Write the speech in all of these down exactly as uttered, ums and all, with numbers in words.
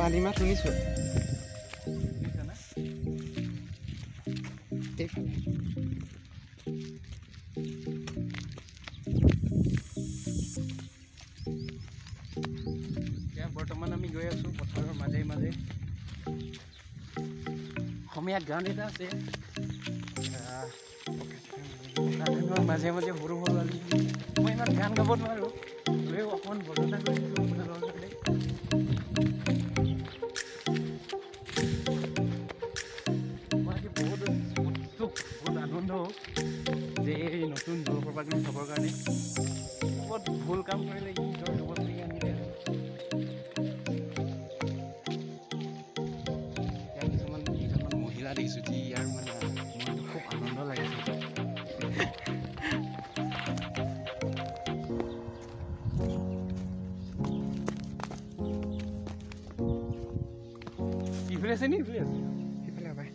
কালি মাত শুনিছো। এইফালে। এতিয়া বৰ্তমান আমি গৈ আছো পথাৰৰ মাজে মাজে। অসমীয়া গান এটা আছে। আহ, গানখনৰ মাজে মাজে সৰু সৰু আলি। মই ইমান গান গাব নোৱাৰো। হ'লেও অকণমান বজাব বিচাৰিছো আপোনালোকৰ কাৰণে। মই আজি বহুত উৎসুক, বহুত আনন্দ যে এই নতুন জলপ্ৰপাতটো চাবৰ কাৰণে। বহুত ভুল কাম কৰিলে, ই নিজৰ লগৰ ছোৱালী আনিলে। ইয়াত কিছুমান, কেইজনমান মহিলা দেখিছো, যি ইয়াৰ মানে মনটো খুব আনন্দ লাগিছে। ইফালে আছে নি? ইফালে আছে। সেইফালে হবাই।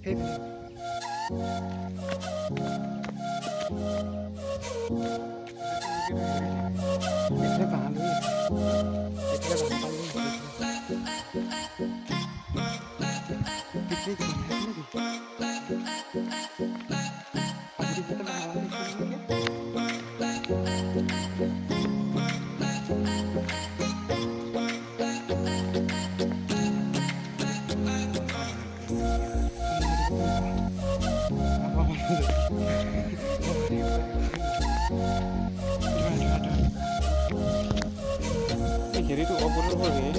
সেইফালে। এইফালে বাহান লৈ আছে। এইফালে বাহান লৈ আছে। পিকনিক খাব নেকি? এই হেৰিটো অফ কৰিব লাগে।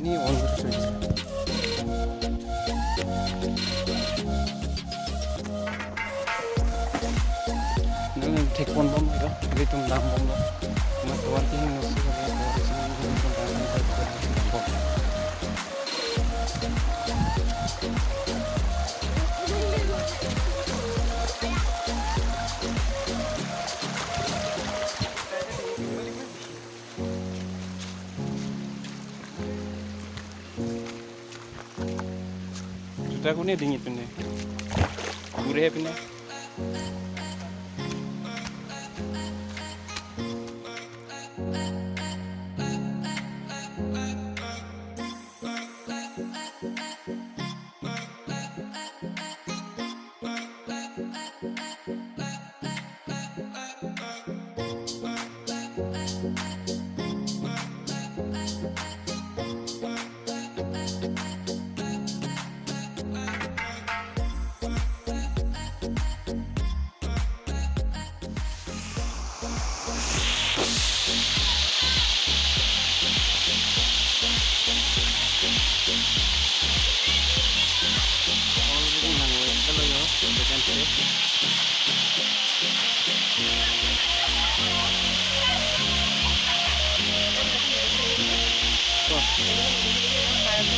নি অন কৰি থৈ দিছে। Nang thek pon bom lo, ilitum dam bom lo. Ma tuan ti hing nusu ko, tuan ti hing nusu ko, tuan ti hing nusu ko, dam bom. Juta kone dingit pine. Gure pine.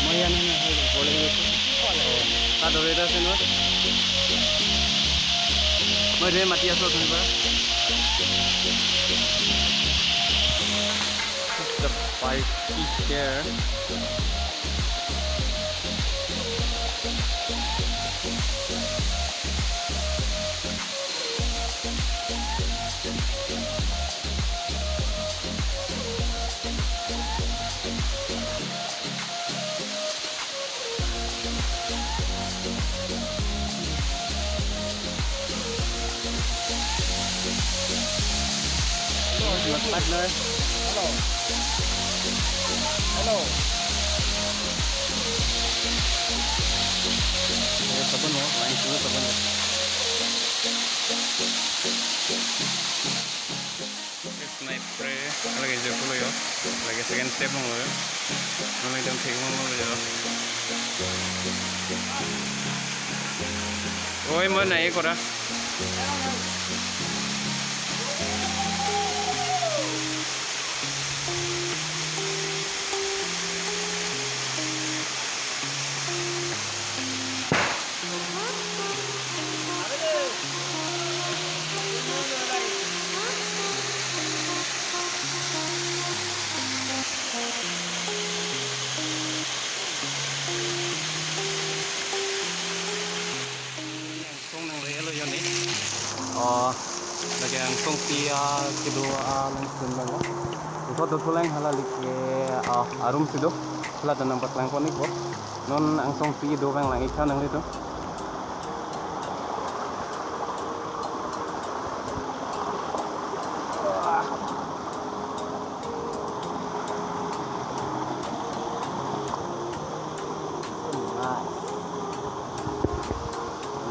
মই ইয়াত নহয়, নহয়, ঘৰলৈ গৈ আছো। অ, তাত দৰে এটা আছে নহয়। মই ধেৰ মাতি আছো অথনিৰ পৰা। It's the five here. Hello. Hello. Hello. Eh, sabun mo, main dulu sabun mo. Sniper, lagi jepul yo, lagi second step mo yo, lagi jam thik mo yo. Oi, mo nai kora. Angsong nang re lo yoni. Oh, lagi angsong tia kedo a langsun lo. Ipo dothulang hala like, ah, arum si do. Hala ta nangpaklang pon ikpo. Non angsong si do vang lang ik tha nanglitum.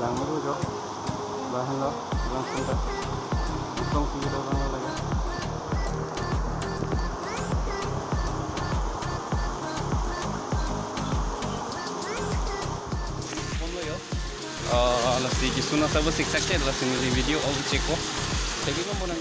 Lang mo jo. Bahan lo, langsung ta. Itong si kita lang lagi. Kom lo yo. Ah, lasi kesun asap siksak ke, lasi neli video all check ko. Jadi ko mo nang